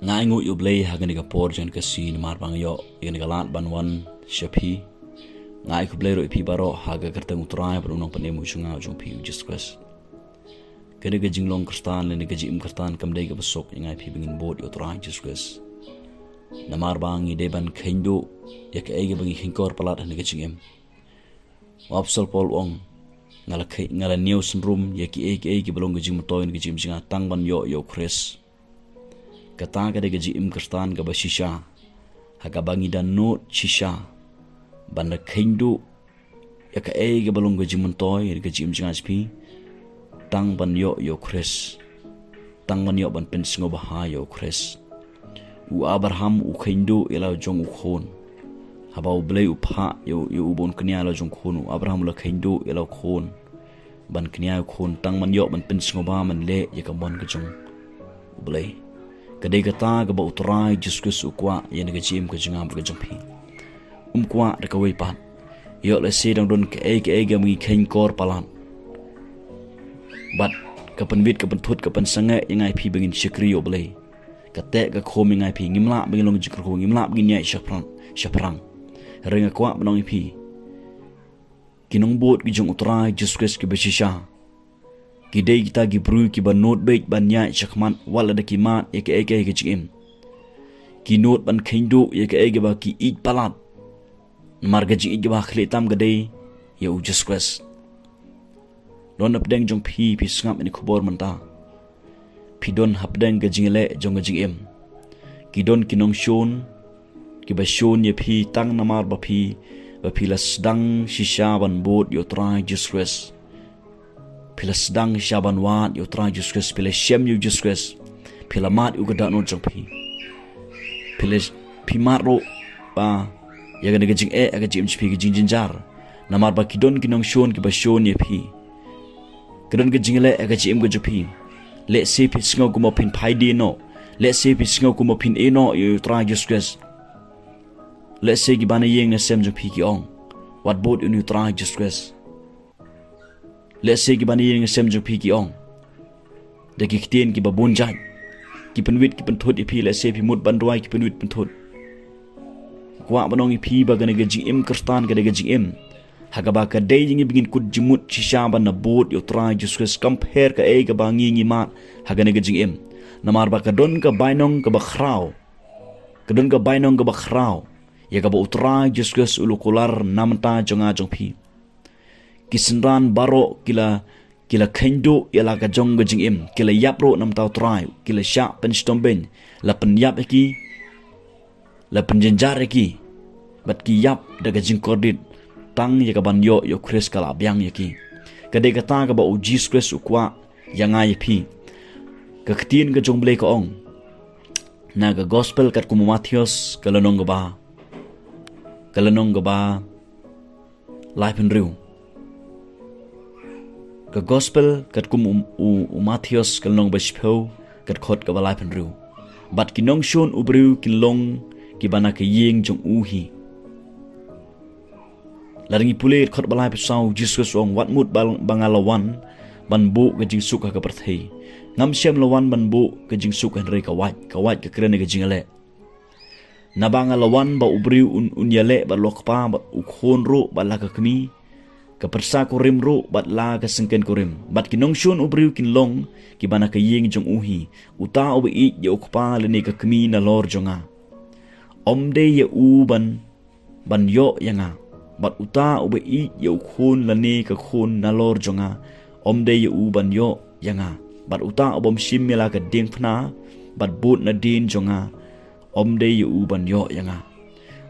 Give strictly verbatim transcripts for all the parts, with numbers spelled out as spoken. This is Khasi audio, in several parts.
Nga ainguh ïa U Blei ha kane ka por jong ka sngi namar ba nga ïoh ïa kane ka lad ban wan sha phi. Nga ai khublei ruh ïa phi baroh ha ka kyrteng U Trai bad U Nongpynim jong nga jong phi U Jisu Khrist. Kane ka jinglong Khristan lane ka jingim Khristan kam dei kaba suk ïa nga ïa phi ba ngin bud ïa U Trai Jisu Khrist. Namar ba ngi dei ban kheiñ duh ïa kaei kaba ngi kheiñkor palat ha kane ka jingim. U Apostol Paul u ong, nga la kheiñ, nga la ñiew synrum ïa kiei kiei kiba long ka jingmyntoi ha kane ka jingim jong nga tang ban ïoh ïa U Khrist. Kata ka dei ka jingim Khristan kaba shisha, ha kaba ngi da nud shisha ban da kheiñ duh ïa kaei kaba long ka jingmyntoi ha kane ka jingim jong nga jong phi, tang ban ïoh ïa U Khrist, tang ban ïoh ban pynsngewbha ïa U Khrist. U Abraham u kheiñ duh ïa la u jong u khun. Haba U Blei u phah ïa u, ïa u ban kñia la u jong u khun, u Abraham u la kheiñ duh ïa la u khun, ban kñia ïa u khun tang ban ïoh ban pynsngewbha ban leh ïa ka mon ka jong U Blei. Ka dei kata kaba U Trai Jisu Khrist u kwah ïa kane ka jingim ka jong nga bad ka jong phi. Um kwah da kawei pat. Ïoh lehse dang don kaei kaei kaba ngi kheiñkor palat, bad ka pynwit ka pynthut ka pynsangeh ïa nga ïa phi ba ngin shakri ïa U Blei. Ka teh ka khum ïa nga ïa phi, ngim lah ba ngin long jingkyrkhu, ngim lah ba ngin ïaid shaphrang, shaphrang. Hynrei nga kwah ban ong ïa phi, ki nongbud ki jong U Trai Jisu Khrist kiba shisha, ki dei kita ki briew kiba nud beit ban ïaid shakhmat wat la da ki mad ïa kaei kaei ka jingim. Ki nud ban kheiñ duh ïa kaei kaba ki ïeit palat. Namar ka jingïeit kaba ha khlieh tam ka dei ïa U Jisu Khrist. Don hapdeng jong phi, phi sngap ïa kane ka khubor mynta. Phi don hapdeng ka jingleh jong ka jingim. Ki don ki nongshun kiba shun ïa phi tang namar ba phi, ba phi la sdang shisha ban bud ïa U Trai Jisu Khrist. Phi la sdang shisha ban wad ïa U Trai Jisu Khrist, phi la shem ïa U Jisu Khrist. Phi la mad ïa u ka dohnud jong phi. Phi la, phi mad ruh ba ïa kane ka jingeh ha ka jingim jong phi, ka jingjynjar. Namar ba ki don ki nongshun kiba shun ïa phi. Ka don ka jingleh ha ka jingim ka jong phi. Lehse phi sngew kumba phin phai die noh. Lehse phi sngew kumba phin ïeh noh ïa U Trai Jisu Khrist. Lehse ki ban ïing na sem jong phi ki ong, wat bud ïa une U Trai Jisu Khrist. Lehse ki ban ïing na sem jong phi ki ong, da ki ktien kiba bun jait, ki pynwit ki pynthut ïa phi, lehse phi mut ban duwai ki pynwit pynthut. Kwah ban ong ïa phi ba kane ka jingim Khristan ka dei ka jingim ha kaba ka dei ïa ngi ba ngin kut jingmut shisha ban da bud ïa U Trai Jisu Khrist, kam pher kaei kaba ngi ngi mad ha kane ka jingim. Namar ba ka don ka bainong kaba khraw. Ka don ka bainong kaba khraw ïa kaba U Trai Jisu Khrist u la kular na bynta jong nga jong phi. Ki synran baroh ki la, ki la kheiñ duh ïa la ka jong ka jingim, ki la ïap ruh na bynta U Trai, ki la shah pynshitom beiñ, la pynïap ïa ki, la pynjynjar ïa ki, bad ki ïap da ka jingkordit, tang ïa ka ban ïoh ïa U Khrist ka la biang ïa ki. Ka dei kata kaba U Jisu Khrist u kwah ïa nga ïa phi. Ka ktien ka jong U Blei ka ong na ka Gospel katkum u Mathaios ka lynnong kaba, ka lynnong kaba laiphew hynriew. Ka Gospel katkum u, u, u Mathaios ka lynnong ba shiphew, ka dkhot kaba laiphew hynriew. Bad ki nongshun u briew kin long kiba na ka ïing jong u hi. Lada ngi pule ka dkhot ba laiphew saw, U Jisu Khrist u ong, wat mut ba, ba nga la wan ban buh ka jingsuk ha ka pyrthei. Ngam shym la wan ban buh ka jingsuk, hynrei ka wait, ka wait ka kren ïa ka jingïaleh. Naba nga la wan ba u briew un, un ïaleh bad la u kpa, bad u khun ruh bad la ka kmie, ka pyrsa kurim ruh bad la ka syngken kurim. Bad ki nongshun u briew kin long kiba na ka ïing jong u hi. Uta uba ïeit ïa u kpa lane ka kmie nalor jong nga, ym dei ïa u ban, ban ïoh ïa nga. Bad uta uba ïeit ïa u khun lane ka khun nalor jong nga, ym dei ïa u ban ïoh ïa nga. Bad uta ubym shim ïa la ka diengphna bad bud nadien jong nga, ym dei ïa u ban ïoh ïa nga.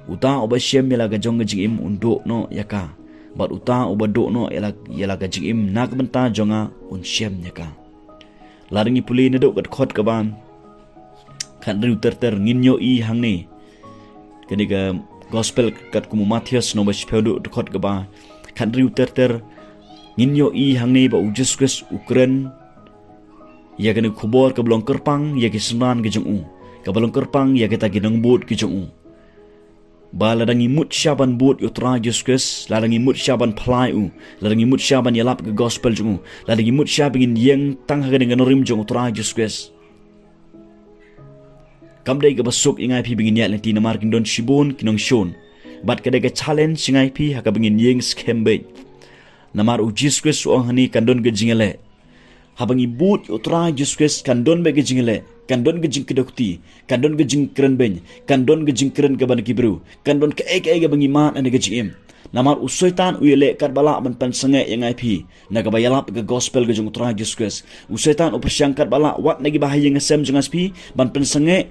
Uta uba shem ïa la ka jong ka jingim un duh noh ïa ka. Bad uta uba duh noh ïa la, ïa la ka jingim na ka bynta jong nga un shem ïa ka. Lada ngi pule naduh ka dkhot kaba khathynriew ter ter ngin ïohi hangne. Kane ka Gospel katkum u Mathaios lynnong ba shiphew, naduh dkhot kaba khathynriew ter ter ngin ïohi hangne ba U Jisu Khrist u kren ïa kane ka khubor kaba long kyrpang ïa ki synran ki jong u, kaba long kyrpang ïa kita ki nongbud ki jong u. Ba lada ngi mut shisha ban bud ïa U Trai Jisu Khrist, lada ngi mut shisha ban phla ïa u, lada ngi mut shisha ban ïalap ïa ka Gospel jong u, lada ngi mut shisha ba ngin ïeng tang ha kane ka nongrim jong U Trai Jisu Khrist, Kam dei kaba suk ïa nga ïa phi ba ngin ïaid lynti namar kin don shibun ki nongshun. Bad ka dei ka challenge ïa nga ïa phi ha kaba ngin ïeng skhem beit. Namar u Jisu Khrist u ong hangne kan don ka jingïaleh. Haba ngi bud ïa u Trai Jisu Khrist kan don beit ka jingïaleh, kan don ka jingkdew kti, kan don ka jingkren beiñ, kan don ka jingkren kaba na ki briew, kan don kaei kaei kaba ngi mad na ka jingim. Namar u Soitan u ïaleh katba lah ban pynsangeh ïa nga ïa phi na kaba ïalap ka gospel ka jong u Trai Jisu Khrist. U Soitan u pyrshang katba lah wat na kiba ha ïing ha sem jong nga jong phi ban pynsangeh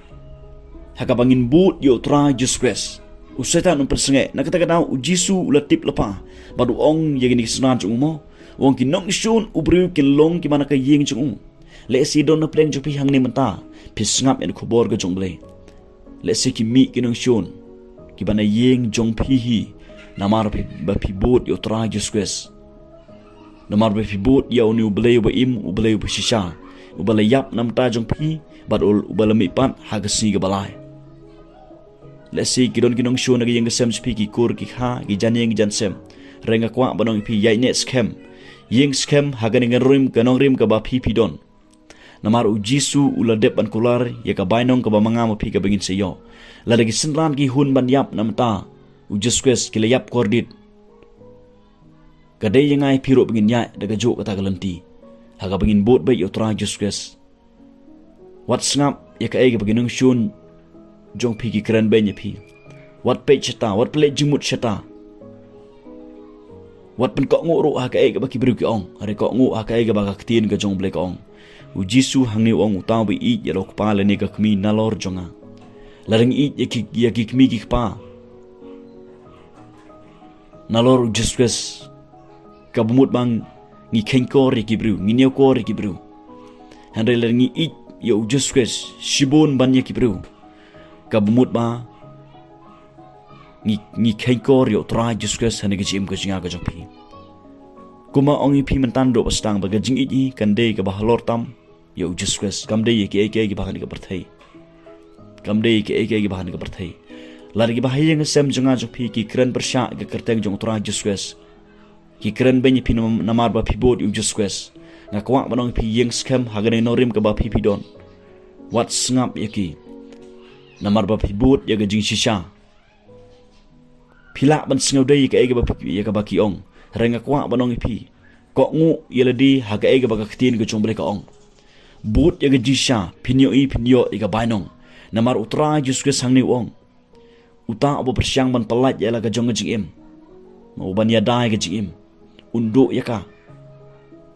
ha kaba ngin bud ïa u Trai Jisu Khrist. U Soitan u pynsangeh, na kata ka daw u Jisu u la tip lypa bad u ong ïa kine ki synran jong u mo. U ong ki nongshun u briew kin long kiba na ka ïing jong u. Lehse don na pdeng jong phi hangne mynta phi sngap ïa ka khubor ka jong u Blei. Lehse ki mih ki nongshun kiba na ïing jong phi hi namar ba phi bud ïa u Trai Jisu Khrist. Namar ba phi bud ïa une u Blei uba im, u Blei uba shisha, uba la ïap na ka bynta jong phi bad uba la mihpat ha ka sngi kaba lai. Lehse ki don ki nongshun na ka ïing ka sem jong phi, ki kur ki kha, ki jan ïing ki jan sem. Hynrei nga kwah ban ong ïa phi, ïaineh skhem, ïeng skhem ha kane ka nongrim, ka nongrim kaba phi phi don. Namar u Jisu u la dep ban kular ïa ka bainong kaba ma nga ma phi kaba ngin sa ïoh. Lada ki synran ki hun ban ïap na ka bynta u Jisu Khrist ki la ïap kordit, ka dei ïa nga ïa phi ruh ba ngin ïaid da kajuh kata ka lynti ha kaba ngin bud beit ïa u Trai Jisu Khrist. Wat sngap ïa kaei kaba ki nongshun jong phi ki kren beiñ ïa phi. Wat peit shata, wat pynleit jingmut shata. Wat pynkohnguh ruh ha kaei kaba ki briew ki ong, hynrei kohnguh ha kaei kaba ka ktien ka jong u Blei ka ong. U Jisu hangne u ong, uta uba ïeit ïa la u kpa lane ka kmie nalor jong nga. Lada ngi ïeit ïa ki, ïa ki kmie ki kpa nalor u Jisu Khrist, kaba mut ba ngi kheiñkor ïa ki briew, ngi ñiewkor ïa ki briew. Hynrei lada ngi ïeit ïa u Jisu Khrist shibun ban ïa ki briew, kaba mut ba ngi, ngi kheiñkor ïa u Trai Jisu Khrist ha kane ka jingim ka jong nga ka jong phi. Kumba ong ïa phi mynta naduh ba sdang, ba ka jingïeit hi kan dei kaba halor tam ïa u Jisu Khrist, kam dei ïa kiei kiei kiba ha kane ka pyrthei. Kam dei ïa kiei kiei kiba ha kane ka pyrthei. Lada kiba ha ïing ha sem jong nga jong phi ki kren pyrshah ïa ka kyrteng jong u Trai Jisu Khrist, ki kren beiñ ïa phi nam-, namar ba phi bud ïa u Jisu Khrist, nga kwah ban ong ïa phi, ïeng skhem ha kane ka nongrim kaba phi phi don. Wat sngap ïa ki namar ba phi bud ïa ka jingshisha. Phi lah ban sngewdei ïa kaei kaba phi, ïa kaba ki ong. Hynrei nga kwah ban ong ïa phi, kohnguh ïa lade ha kaei kaba ka ktien ka jong u Blei ka ong. Bud ïa ka jingshisha, phin ïohi, phin ïoh ïa ka bainong. Namar u Trai Jisu Khrist hangne u ong, uta uba pyrshang ban pyllait ïa la ka jong ka jingim, ma uban ïada ïa ka jingim, un duh ïa ka.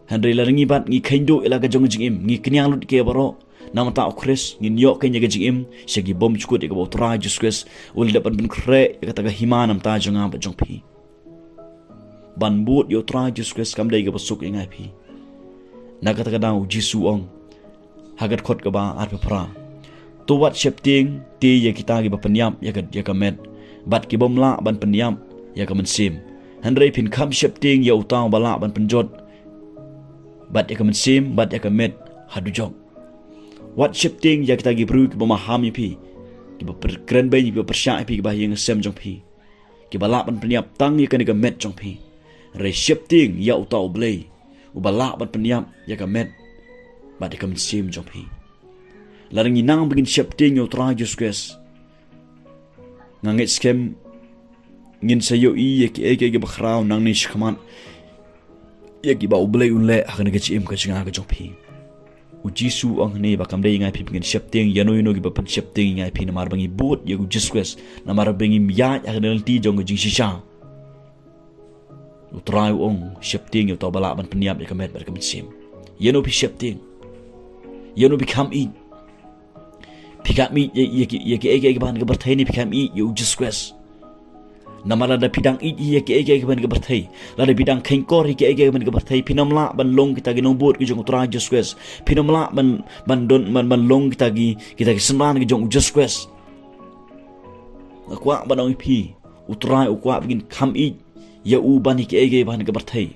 Hynrei lada ngi bad ngi kheiñ duh ïa la ka jong ka jingim, ngi kñia lut ïa kiei baroh na ka bynta u Khrist, ngin ïoh keiñ ïa ka jingim sha ki bymjukut ïa kaba u Trai Jisu Khrist u la dep ban pynkhreh ïa kata ka hima na ka bynta jong nga bad jong phi. Ban bud ïa u Trai Jisu Khrist kam dei kaba suk ïa nga ïa phi. Na kata ka daw u Jisu u ong ha ka dkhot kaba arphew phra, to wat sheptieng te ïa kita kiba pynïap ïa ka, ïa ka met, bad ki bym lah ban pynïap ïa ka mynsiem. Hynrei phin kham sheptieng ïa uta uba lah ban pynjot bad ïa ka mynsiem bad ïa ka met ha dujok. Wat sheptieng ïa kita ki briew kiba maham ïa phi, kiba pyr-, kren beiñ, kiba pyrshah ïa phi, kiba ha ïing ha sem jong phi, kiba lah ban pynïap tang ïa kane ka met jong phi. Hynrei sheptieng ïa uta u Blei uba lah ban pynïap ïa ka met bad ïa ka mynsiem jong phi. Lada ngi nang ba ngin sheptieng ïa u Trai Jisu Khrist, nga ngeit skhem ngin sa ïohi ïa kiei kiei kiba khraw nangne shakhmat, ïa kiba u Blei un leh ha kane ka jingim ka jong nga ka jong phi. U Jisu u ong hangne ba kam dei ïa nga ïa phi ba ngin sheptieng ïano ïano kiba pynsheptieng ïa nga ïa phi, namar ba ngi bud ïa u Jisu Khrist, namar ba ngim ïaid ha kane ka lynti jong ka jingshisha. U Trai u ong, sheptieng ïa uta uba lah ban pynïap ïa ka met bad ka mynsiem. Ïano phi sheptieng? Ïano phi kham ïeit? Phi kham ïeit ïa, ïa ki, ïa kiei kiei kiba ha kane ka pyrthei ne phi kham ïeit ïa u Jisu Khrist? Namar lada phi dang ïeit ïa kiei kiei kiba ha kane ka pyrthei, lada phi dang kheiñkor ïa kiei kiei kiba ha kane ka pyrthei, phin ym lah ban long kita ki nongbud ki jong u Trai Jisu Khrist. Phin ym lah ban, ban don, ban, ban long kita ki, kita ki synran ki jong u Jisu Khrist. Nga kwah ban ong ïa phi, u Trai u kwah ba ngin kham ïeit ïa u ban ïa kiei kiei kiba ha kane ka pyrthei,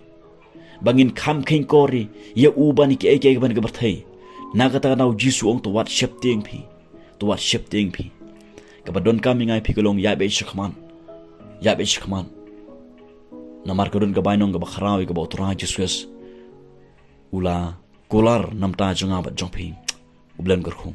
ba ngin kham kheiñkor ïa u ban ïa kiei kiei kiba ha kane ka pyrthei. Na kata ka daw u Jisu u ong, to wat sheptieng phi, to wat sheptieng phi. Kaba donkam ïa nga ïa phi ka long, ïaid beit shakhmat, ïaid beit shakhmat. Namar ka don ka bainong kaba khraw ïa kaba u Trai Jisu Khrist u la kular na ka bynta jong nga bad jong phi. U Blei un kyrkhu.